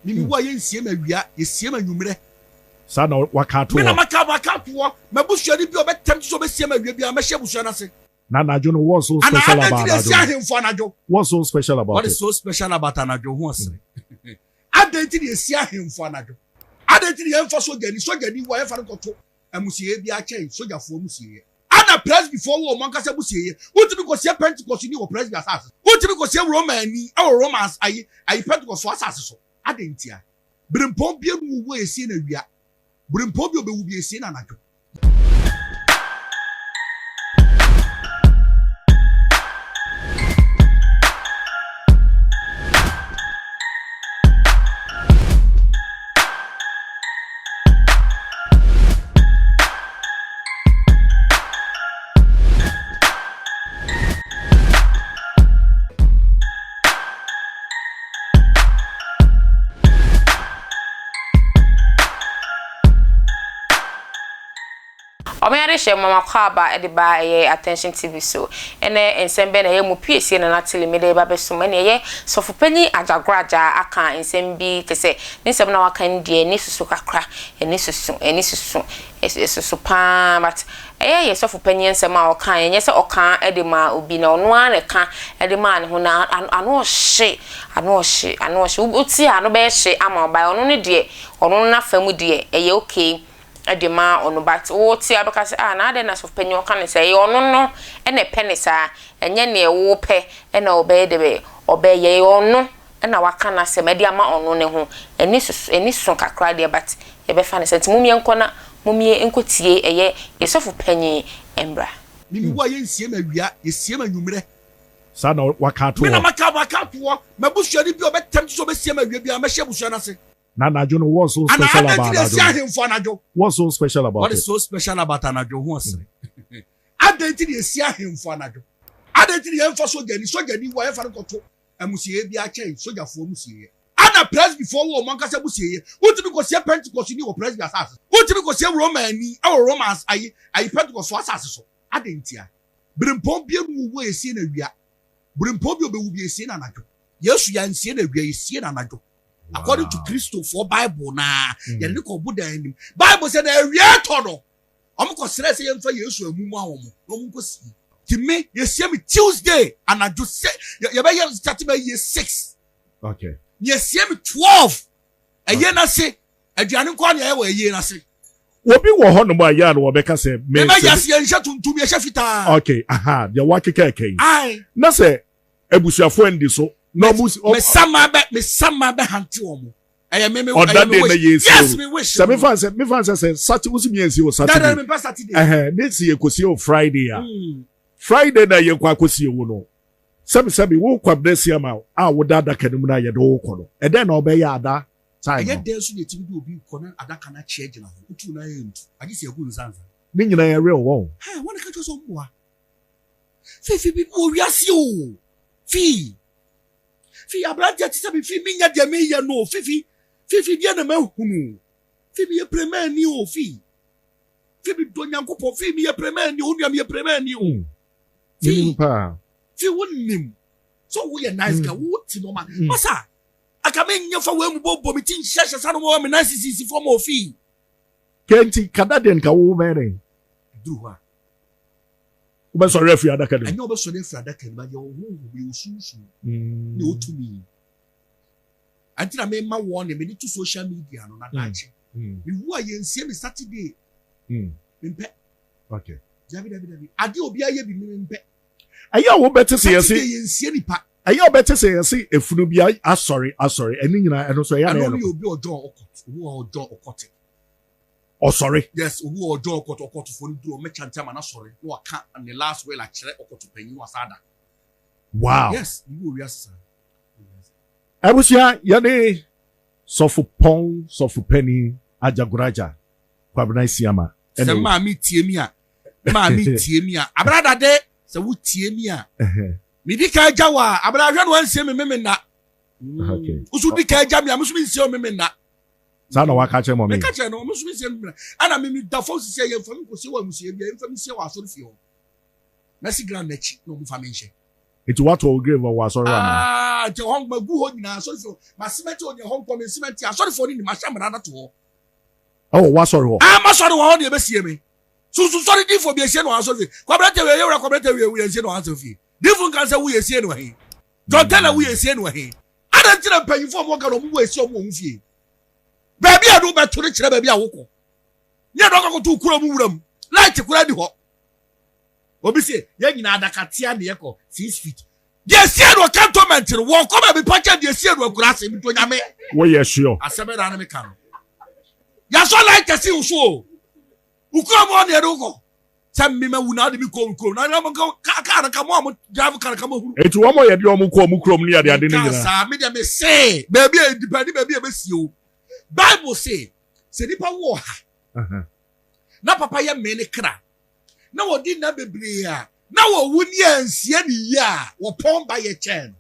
Me mewu a yɛnsie me awia, yɛsie me anwummerɛ. Saa na waka ato Me na hɔ. maka maka ato hɔ. M'abusuani bi a ɔbɛtɛm te sɛ ɔbɛsie me awia biara, mɛhyɛ abusua no ase. Na anadwo no, what's so Ana special adɛn nti about na anadwo yɛsie no? ahemfo anadwo? What's so special What about is it? so special about anadwo? Ho ɔsere. Adɛn nti na yɛsie ahemfo anadwo? Adɛn nti na yɛmfa sogyani, sogyani wu a yɛmfa no nkɔto amusieeɛ biara kyɛn sogyafoɔ amusieeɛ? Ana Presbyfoɔ wɔ wɔn ankasa amusieeɛ? Wontumi nkɔsie Pentekostni wɔ Presby asase so. Wontumi nkɔsie Romani wɔ Roma as, ayi, ayi Pentekostfoɔ asase so. Adɛn ntia? Berempɔn biara nwu a yɛsie no awia. Berempɔn bi a ɔbɛwu bi yɛsie no anadwo. Ɔman Adehyeɛ Mama Akwaaba de ba ɛyɛ Attention TV so. Ɛnɛ nsɛm bɛn na ɛyɛ mu piesie Nana Tilly mede reba bɛsom ɛne ɛyɛ Sɔfopanyin Agyagoraagya aka nsɛm bi kyesɛ ne nsɛm na waka no deɛ ani soso kakra ani soso ani soso ɛsoso paa but ɛyɛ yɛ sɔfo panyin nsɛm a ɔkaeɛ ɛnyɛ sɛ ɔka de maa obi na ɔno ara na ɛka de maa ne ho na ano ɔhye ano ɔhye ano ɔhye wotie a ano bɛyɛ hye ama wo but ɔno ne deɛ ɔno no n'afa mu deɛ ɛyɛ okay de ma ɔno but wote a wobɛka sɛ ah na adɛn na sɔfo panyin ɔka no saa ɛyɛ ɔno no na ɛpɛ ne saa ɛnyɛ neɛ wopɛ na ɔbɛyɛ de bɛ ɔbɛyɛ ɛyɛ ɔno na waka n'asɛm ɛde ama ɔno ne ho ani soso ani so kakra deɛ but yɛbɛfa no saa nti mom yɛnkɔ na mom yɛ nkɔ tie ɛyɛ yɛ sɔfo panyin mbra. Me mewu a yɛnsie me awia, yɛsie me anwummerɛ. Saa na waka ato Me na hɔ. maka maka ato hɔ. M'abusuani bi a ɔbɛtɛm te sɛ ɔbɛsie me awia biara, mɛhyɛ abusua no ase. Na anadwo no, what's so Ana special adɛn nti about na anadwo yɛsie no? ahemfo anadwo? What's so special about What it? is so special about anadwo? Ho ɔsere. Adɛn nti na yɛsie ahemfo anadwo? Adɛn nti na yɛmfa sogyani, sogyani wu a yɛmfa no nkɔto amusieeɛ biara kyɛn sogyafoɔ amusieeɛ? Ana Presbyfoɔ wɔ wɔn ankasa amusieeɛ? Wontumi nkɔsie Pentekostni wɔ Presby asase so. Wontumi nkɔsie Romani wɔ Roma as, ayi, ayi Pentekostfoɔ asase so. Adɛn ntia? Berempɔn biara nwu a yɛsie no awia. Berempɔn bi a ɔbɛwu bi yɛsie no anadwo. Yesu yɛansie no awia, yɛsie no anadwo. According to Kristofoɔ Bible no ara, yɛde no kɔ ɔbodan anim. Bible sɛ na awia retɔ no, Wɔkɔsrɛɛ sɛ yɛmfa Yesu amu mma wɔn na wɔnkɔsie. Nti me, yɛsie me Tuesday anadwo sɛ yɛbɛyɛ start bɛyɛ 6. Okay. Na yɛsie me 12. Ɛyɛ no ase, aduane nko ara na yɛyɛ wɔ ɛyɛ no ase. Obi wɔ hɔnom a yɛ a na wɔbɛka sɛ me Mɛma yɛase yɛnhyɛ tuntum, yɛhyɛ fitaa. Okay, aha, deɛ wakeka ɛka yi. Aye. Na sɛ abusuafoɔ andi so na ɔmo. Mesama bɛ, mesama bɛ hante wɔn. Ɛyɛ me me On ɛyɛ that me day na wish. yɛ Yes, esi me wish. sɛ mefa nsɛ mefa nsɛ sɛ Saturday wosi mi nsi o Saturday. Dada me pa Saturday. Ɛhɛn ne si yɛ kɔsi o Friday a. Friday na yɛ kɔ akɔsi ewu no. Sɛbi sɛbi wo Kwabena Asiama a woda adaka no mu na yɛde wo kɔ no. Ɛdɛn na ɔbɛyɛ ada time Ɛyɛ no? dɛn nso na yɛtumi de obi kɔ na adaka no akye agyina hɔ? Wotu no ayɛ ntu. Agye sɛ yɛgu nsa nsa. Ne nyinaa yɛ real wɔn. Hɛ, wɔn na ka kyerɛ sɛ ɔmmoa. Fifi bi wɔ wiase o. Fi. Fi aberanteɛ te sɛ me fi menyɛ deɛ meyɛ no fifi fifi deɛ na mahunu fi meyɛ premani o fi fi medɔ nyankopɔn fi meyɛ premani o nua meyɛ premani o mm. fi fi wonim sɛ woyɛ nice guy mm. wote nɔma mm. masa aka menyɛ fa wei mu bɔbɔ me ti nhyɛhyɛ sa no mɔma me nan sisisi fam o fi kɛnti kada deɛ nka wo bɛyɛ dɛn duru hɔ a Wobɛsɔre afiri adaka no mu. Ɛnyɛ wobɛsɔre afiri adaka no mu, yɛwɔ honhom, yɛwɔ sunsum, na yɛwɔ tumi. Ɛnti na mema wɔn ne mede to social media no na daakye. Mewu a yɛnsie me Saturday. Mempɛ. Okay. Dabi dabi dabi. Ade obi ayɛ bi me mempɛ. Ɛyɛ a wobɛte sɛ yɛse. Saturday yɛnsie nipa. Ɛyɛ a wobɛte sɛ yɛse efunu bi asɔre asɔre ɛne nyinaa ɛno nso ɛyɛ na ɛyɛ no. Ɛno yɛ obi ɔjɔn ɔkɔt obi ɔjɔn ɔkɔte. Ɔsɔre. Yes, obi wɔ ɔjɔn ɔkɔt ɔkɔtofo no duru ɔmɛ kyante ama n'asɔre na waka ne last will akyerɛ ɔkɔto panyin na wasa ada. Wow. Yes, biribi wɔ wiase saa. Abusua yɛne sɔfo pɔn sɔfo panin Agyagoraagya Kwabena Asiamah ɛna. Sɛ maame tie mi a, maame tie mi a, abena dade sɛ wo tie mi a, me di kan agya wa abena ahwɛ no ansie me meme nna. Okay. Woso di kan agya mi a, me so me nsie wo meme nna. Saa na waka kyerɛ mɔmi. Meka kyerɛ no, ɔmo nso mi nsie mi ɛna mi mi da fam sisi yɛ nfa mi nkosie wɔ amusie bia, nfa mi sie wɔ asɔre fie hɔ. Mercy ground n'akyi na ɔmo fa mi nhyɛ. Nti woatɔ wo grave wɔ asɔre hɔ anaa? Ah, nti hɔ magu hɔ nyinaa asɔrefoɔ ma cement wɔ deɛ hɔ nkɔ me cement asɔrefoɔ no nim ahyɛ mmara no to hɔ. Ɛwɔ w'asɔre hɔ? Ah, m'asɔre wɔ hɔ deɛ ɛbɛsie me. Sunsun sɔre difoɔ bi esie no wɔ asɔre fie. Kwabrante wie yɛwura kwabrante wie yɛnsie no wɔ asɔre fie. Difo nka sɛ wo yɛsie no wɔ he? John Taylor wo yɛsie no wɔ he? Adɛn nti na mpanyinfoɔ a wɔn ka no wɔn wɔ esie wɔn wɔ ho fie? Baabi a ɛde wobɛto no kyerɛ baabi a wokɔ. Ne ɛde ɔkɔkoto kuro mu wura mu. Light koraa di hɔ. Obi se yɛn nyinaa adakatea ne yɛkɔ 6 feet. Deɛ esie no cantonment no wɔkɔ baabi pa kyɛn deɛ esie no akuraase nto Nyame. Woyɛ sure? Asɛm bɛ na ne meka no. Yasɔ light asi wo so o. Wo kurom hɔ ne yɛde wo kɔ. Sɛ me ma wu na ade me kɔ wo kurom na na ka ka no ka mo a mo drive ka no ka mo huru. Eti wɔn a yɛde wɔn kɔ wɔn kurom ne ade ade no Menka nyinaa. saa me deɛ me se baabi a depend baabi a ɛbɛsie o. Bible se sɛ nipa wo ɔha na papa yɛ mee ne kra na wɔdi nna bebree a na wɔwu ne ansie ne yie a wɔpɔn ba yɛ kyɛn no.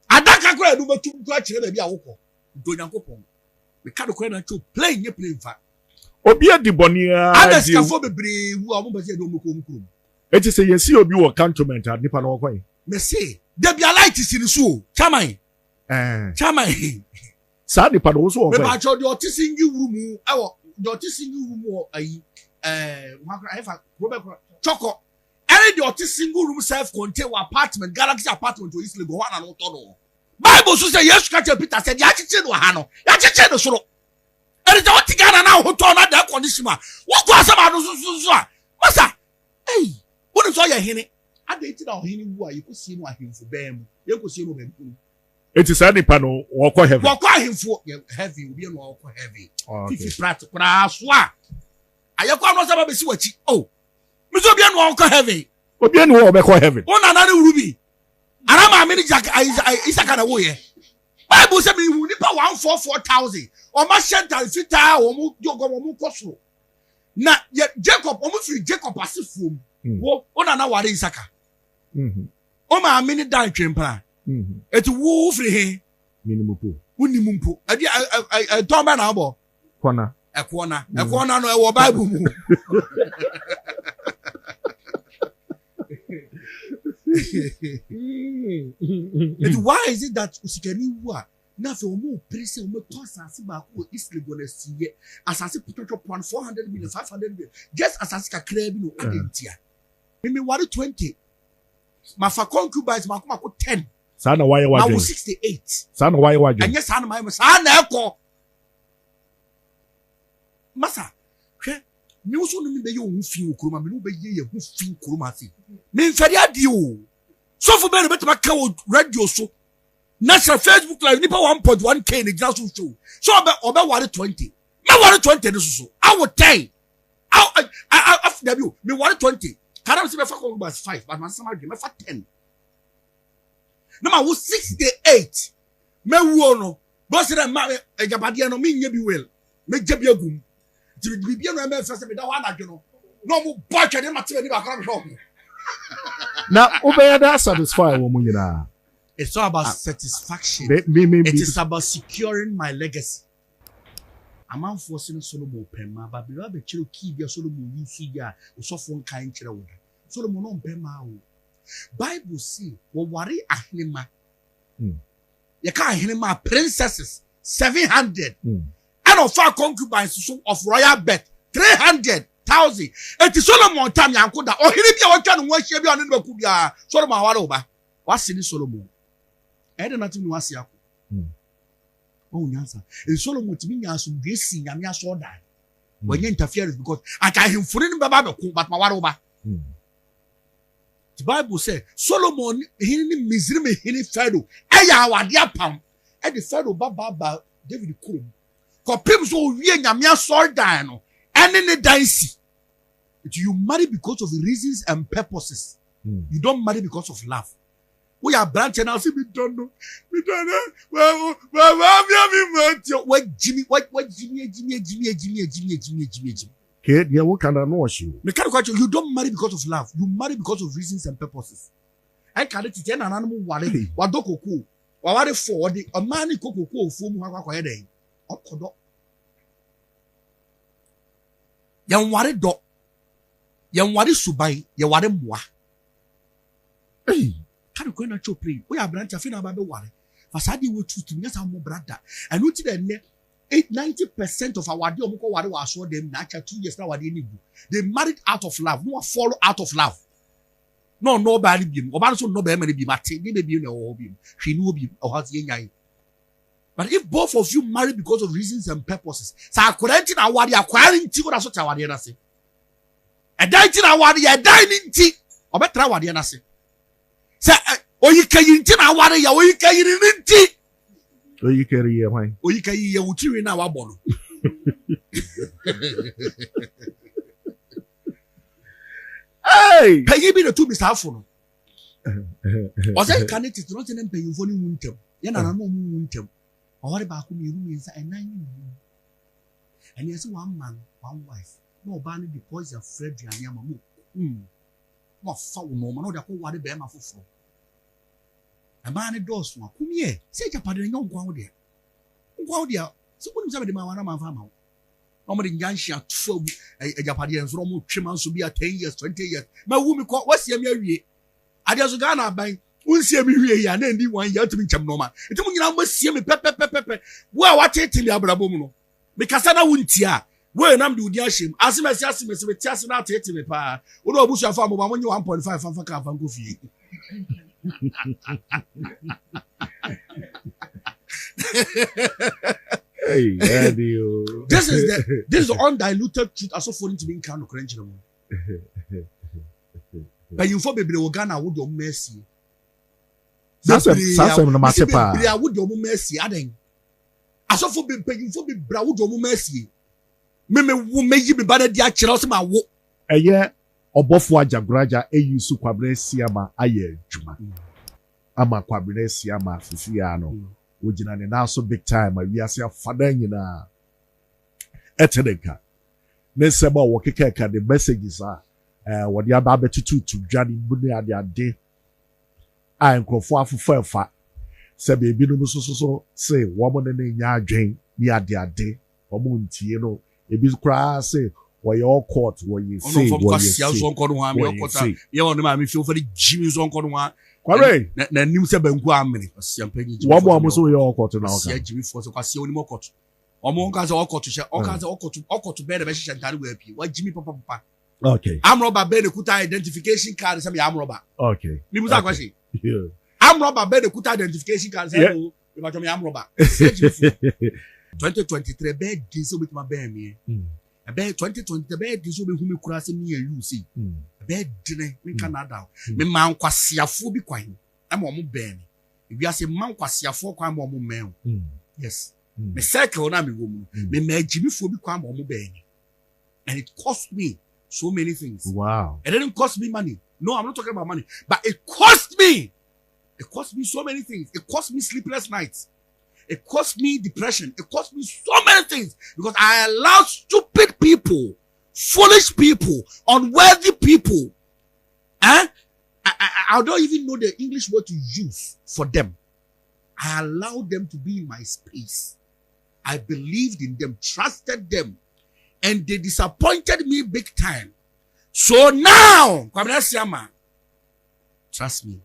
Adaka koraa yɛde wobɛtum koraa kyerɛ baabi a wokɔ. Nti Onyankopɔn meka nokorɛ na kyɛw plane nyɛ plane fa. Obi adi bɔne ara Ada di. sikafoɔ bebree wu a wɔn mpɛ sɛ yɛde wɔn kɔ wɔn kurom. Eti sɛ yɛsi obi wɔ cantonment a nipa no ɔkɔ he? Mese dabi a light si ne so o chairman. Ɛɛ. Chairman. Saa nipa no wo so ɔkɔ he? Mepakyɛw deɛ ɔte single room mu ɛwɔ deɛ ɔte single room wɔ ayi ɛɛ wɔn akora ɛfa kuro bɛ kora Chɔkɔ ɛne deɛ ɔte single room self contained wɔ apartment Galaxy apartment wɔ East Legon hɔ ana no tɔ no. Bible so sɛ Yesu ka kyerɛ Peter sɛ deɛ akyekyere no wɔ ha no yɛakyekyere no soro. Ɛne sɛ wote Ghana na ahotɔ na da condition mu a wokɔ asɛm ano so so so a masa ei wonim sɛ ɔyɛ hene adɛn nti na ɔhene wu a yɛkɔsie no ahemfo bɛn mu yɛnkɔsie no baabi hunu. Eti saa nipa no wɔkɔ heaven. Wɔkɔ ahemfo heaven obi na ɔkɔ heaven. Oh, okay. Fifi prat koraa so a ayɛkɔ ano sɛ babɛsi w'akyi oh mesɛ obi na ɔkɔ heaven. Obi na ɔbɛkɔ heaven. Wo nana ne wuru bi ana maame ne Jack Isaka na woyɛ. Bible sɛ mehu nipa 144,000 wɔn ahyɛ ntade fitaa wɔn di ɔgɔ wɔn kɔ soro na yɛ Jacob wɔn firi Jacob asefoɔ mu hmm. wo wo nana ware Isaka hmm. wo maame ne dan twempena hmm. eti wo firi he wonim mpo ɛdi ɛtɔn bɛ na abɔ kɔna ɛkoɔna ɛkoɔna no ɛwɔ Bible mu. Nti why is it that osikani wu a na afei wɔn repere sɛ wɔbɛtɔ asase baako wɔ East Legon asiyɛ asase pɔtɔtɔ pɔn 400 million, 500 million, just asase kakraa bi no adi ntia mimi ware 20 mafa concubines mako mako 10. Saa na wayɛ wadwen. Mawo 68. Saa na wayɛ wadwen. Ɛnyɛ saa na mayɛ saa na ɛkɔ masa hwɛ. Me nso ne me bɛyɛ wo ho fi wɔ kurom a me ne wo bɛyɛ yɛn ho fi kurom ase. Memfɛre adeɛ o. Sɔfo bɛn na bɛtumi aka wɔ radio so na sɛ Facebook live nipa 1.1K na gyina so hwɛ o. Sɛ ɔbɛ ɔbɛware 20. Mɛware 20 no soso. Awo 10. Awo af dabi o. Meware 20. Kana sɛ mɛfa concubines 5 but masesa m'adwene mɛfa 10. Na ma wo 68. Mɛwuo no. Bɔsɛ dɛ mma agyapadeɛ no menyɛ bi will. Mɛgya bi agu mu. Nti mede biribi anu ɛmɛ mfɛ sɛ meda hɔ anadwo no na ɔmo bɔ atwɛdeɛ ma te m'ani baako na mehwɛ ɔmo. Na wobɛyɛ dɛ asatisfy wɔn nyinaa. It's not about satisfaction. Me, me, It is about securing my legacy. Amanfoɔ se ne Solomon pɛ mmaa but meba abɛkyerɛ wo key bi a Solomon use yɛ a osɔfoɔ nkae nkyerɛ wo da. Solomon na ɔmpɛ mmaa o. Bible se wɔware ahenema. Yɛka ahenema a, princesses 700. Ɛna ɔfaa concubines so of royal birth 300,000. Eti Solomon tam yanko da. Ɔhene bi a watwa ne ho ahyia bi a ɔne no bɛko biara, Solomon aware wo ba. Wase ne Solomon. Ɛyɛ dɛn na atumi ne wase ako? Wahu nyansa. Eti Solomon tumi nya asomdwoe sii Nyame asɔɔdan. Wanya interference because anka ahemfo no ne bɛba abɛko but maware wo ba. Nti Bible sɛ Solomon hene ne Misraim hene Farao ɛyɛ awade apam ɛde Farao ba ba ba David kurom kɔpem so owie Nyame asɔredan no ɛne ne dan si. Nti you marry because of reasons and purposes. You don't marry because of love. Woyɛ aberanteɛ na ase mi dɔ no, mi dɔ no, wàwàwàwà mi mọ̀ ɔtiɛ, wagyimi, wagyimi, agyimi, agyimi, agyimi, agyimi, agyimi, agyimi, agyimi. Ke deɛ woka no ano ɔhye o. Meka nokware kyerɛ wo, you don't marry because of love, you marry because of reasons and purposes. Ɛnka ne tete ɛnananom ware, wadɔ kokoo, waware fo, ɔde ɔmaa ne kɔ kokoo fuo mu hɔ akɔ akɔyɛ dɛn? Ɔkɔdɔ. Yɛnware dɔ, yɛnware suban, yɛware mmoa. Ei. Ka nokorɛ na kyɛw pray. Woyɛ aberante afei na aba abɛware. Fa saa adeɛ wei to tirim nyɛ saa mmɔ bra da. Ɛno nti na ɛnnɛ 90% of awadeɛ a wɔkɔ ware wɔ asɔre dɛm na akyɛ 2 years na awadeɛ no gu. They married out of love na wa fall out of love. Na ɔnnɔ ɔbaa no biom. Ɔbaa no nso nnɔ bɛrima no biom. Ate ne bɛ biom na ɛwɔ hɔ biom. Hwee ni hɔ biom. Ɛwɔ hɔ sɛ yɛnyae. But if both of you marry because of reasons and purposes, sɛ akwadaa nti na aware, akwadaa no nti woda so te awadeɛ no ase. Ɛdan nti na aware yɛ ɛdan no nti ɔbɛtra awadeɛ no ase. Sɛ oyikayi nti na aware yɛ oyikayi no nti. Oyikayi yɛ hwan? Oyikayi yɛ wo tirinwi no a wabɔ no. Hey! Panyin bi na tu mi saa fo no. Ɔsɛ nka ne tete no ɔsɛ ne mpanyinfoɔ no wu ntɛm. Yɛ nana no ɔmo wu ntɛm. Ɔware baako mmienu mmiɛnsa ɛnan ne nnum. Ɛne ɛsɛ one man one wife. Na ɔbaa no de poison afra aduane ama mo kum. Na wafa wo nneɛma na ɔde akɔ ware bɛrima foforɔ. Ɛmaa no dɔɔso a kum yɛ sɛ agyapade no nyɛ wo nkoa wo dea. Wo nkoa wo dea sɛ wonim sɛ mede ma wo anaa mamfa ama wo. Na wɔde nyanhye ato agu agyapadeɛ nso na wɔtwe ma nso bi a 10 years 20 years mawu me kɔ wasie me awie. Adeɛ nso Ghana aban wonsie me hwie yi a na ɛndi one year wotumi nkyɛm nɔɔma nti mo nyinaa moasie me pɛpɛpɛpɛpɛ. Wo a watete me abrabɔ mu no mekasa na wontie a wei nam de wo din ahyɛ mu asemasi asemasi mete ase na atete me paa. Wo ne w'abusuafo a moba monye 1.5 fa mfa kaa fa nkɔ fie. Hey, Daddy, oh. This is the undiluted truth. Asɔfoɔ no ntumi nka nokorɛ nkyerɛ mu. Mpanyinfoɔ bebree wɔ Ghana a wode wɔn mma asie. Saa asɛm no mate paa. Bebree a wode wɔn mma asie adɛn? Asɔfoɔ be mpanyinfoɔ bebree a wode wɔn mma asie. Me me wo meyi me ba no adi akyerɛ wo sɛ ma wo. Ɛyɛ ɔbɔfoɔ Agyagoraagya ayi so Kwabena Asiamah ayɛ adwuma ama Kwabena Asiamah sisi ara no ɔgyina ne nan so big time ma wiase afanan nyinaa ɛte ne nka. Ne nsɛm a wɔkeka ne messages a wɔde aba abɛtototo dwa no mu ne adeade a nkurɔfoɔ afofa afa sɛ ebinom nso so so se wɔn ne no nyɛ adwen ne adeade wɔn ntie no ebi koraa se wɔyɛ ɔkɔt wɔyɛ sei wɔyɛ sei wɔyɛ sei. Yɛ wɔn maame fi wɔfɛ de gyimi nso nkɔ no ho Kwame n'anim sɛ banku amene kwasia mpanyin gyimi wɔn a wɔn so yɛ ɔkɔt na ɔka kwasia gyimi fo sɛ kwasia onim ɔkɔt wɔn nka sɛ ɔkɔt hyɛ ɔka sɛ ɔkɔt ɔkɔt bɛyɛ na bɛhyehyɛ ntaade wɔ apie wagyimi papapapa. Okay. Amrɔba bɛyɛ na kuta identification card sɛ meyɛ amrɔba. Okay. Mibusa kwasi. Amrɔba bɛyɛ na kuta identification card sɛ mo mebatɔ meyɛ amrɔba. Kwasia gyimi fo. 2023 bɛyɛ den sɛ obetuma bɛn meɛ. Ɛbɛyɛ 2023 bɛyɛ den sɛ obehu me kura sɛ me and you sei. Ɛbɛyɛ dene menka na ada. Mema nkwasiafoɔ bi kwan ɛma ɔmo bɛn me. Ewiase mma nkwasiafoɔ kwan ma ɔmo mmɛn o. Yes. Me circle na mewɔ mu no, mema agyimifoɔ bi kwan ma ɔmo bɛn me. And it cost me so many things. Wow. It didn't cost me money. No, I'm not talking about money. But it cost me. It cost me so many things. It cost me sleepless nights. It cost me depression. It cost me so many things because I allowed stupid people, foolish people, unworthy people. Eh? I don't even know the English word to use for them. I allowed them to be in my space. I believed in them, trusted them, and they disappointed me big time. So now, Kwabena Siama, trust me.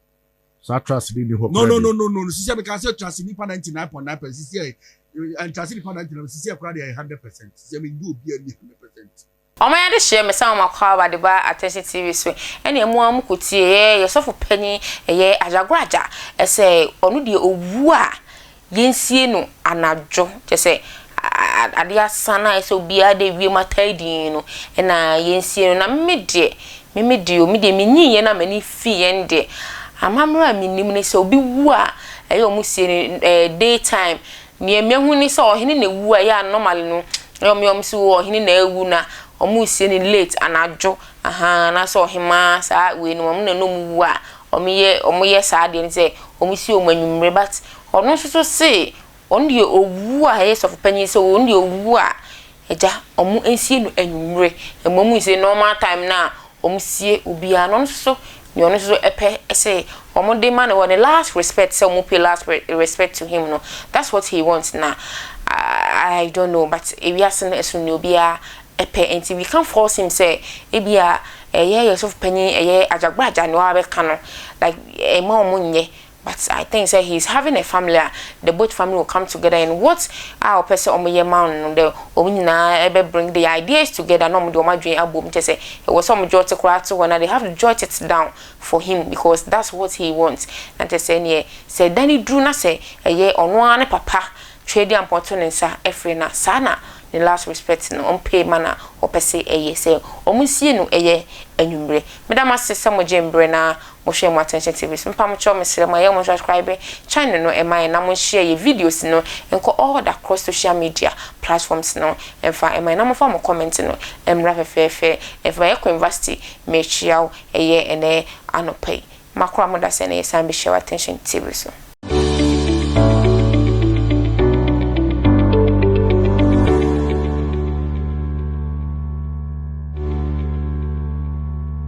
Saa trust ni ni hɔ. No, no, no, no, no. Sisi mi kan sɛ trust nipa 99.9%. Sisi ɛ trust nipa 99. Sisi ɛ kura de 100%. Sisi mi ndi obi ani 100%. Ɔman adehyeɛ mesan wɔn akɔ aba de ba Attention TV so ɛne ɛmo ara mo kɔ tie yɛ yɛ sɔfo panyin ɛyɛ Ajagoraja ɛsɛ ɔno deɛ owu a yɛnsie no anadwo kyɛ sɛ adeɛ asa na ɛsɛ obiara de wiem atae din no ɛna yɛnsie no na meme deɛ meme deɛ o me deɛ menyiiɛ na m'ani fi yɛn deɛ amammerɛ a menim ne sɛ obi wu a ɛyɛ ɔmo sie no ɛɛ day time. Nea mahu ne sɛ ɔhene na ewu a ɛyɛ a normally no ɛyɛ ɔmo yɛ ɔmo se oo ɔhene na awu na ɔmo resie no late anadwo ahaa anaasɛ ɔhemaa saa wei no ɔmo na na ɔmo wu a ɔmo yɛ ɔmo yɛ saa adeɛ no sɛ ɔmo sie ɔmo anwummere but ɔno nso so se ɔno deɛ owu a ɛyɛ sɔfo panyin sɛ ɔno deɛ owu a Agya, ɔmo nsie no anwummere, mmom nsie normal time no a ɔmo sie obiara no, ɔno nso so nea ɔno nso so pɛ sɛ ɔmo de ma no wɔ ne last respect sɛ ɔmo pay last respect to him no, that's what he wants na I don't know but ewiase no ɛsono nea obiara pɛ nti we can't force him sɛ ebia. Ɛyɛ yɛ sɔfo panyin ɛyɛ Agyagbagya nea wabɛka no like ɛma wɔn nyɛ but I think sɛ he is having a family a the both family will come together and what a ɔpɛ sɛ wɔn yɛ ma no no the wɔn nyinaa ɛbɛ bring the ideas together na wɔn de wɔn adwene abom kyɛ sɛ ɛwɔ sɛ wɔn jot koraa to hɔ na they have to jot it down for him because that's what he wants na kyɛ sɛ neɛ sɛ da ne duru na sɛ ɛyɛ ɔno ara ne papa Tweaduampɔn to ne nsa frɛ no a saa na ne last respect no ɔmpɛ ma na ɔpɛ sɛ ɛyɛ sɛ ɔmo nsie no ɛyɛ anwummerɛ. Meda mo ase sɛ mo gye mbrɛ na mo hwɛ mo Attention TV so. Mpamokyɛw mesrɛ mo ɛyɛ mo subscribe channel no ɛma yɛn na mo nshare yɛ videos no nkɔ all the across social media platforms no ɛmfa ɛma yɛn na momfa mo comment no ɛmmra fɛfɛɛfɛ ɛmfa ma yɛ kɔ university mekyia wo ɛyɛ ɛnɛ anɔpa yi. Makora mo da sɛ ɛnɛ yɛsan bɛhyia wɔ Attention TV so.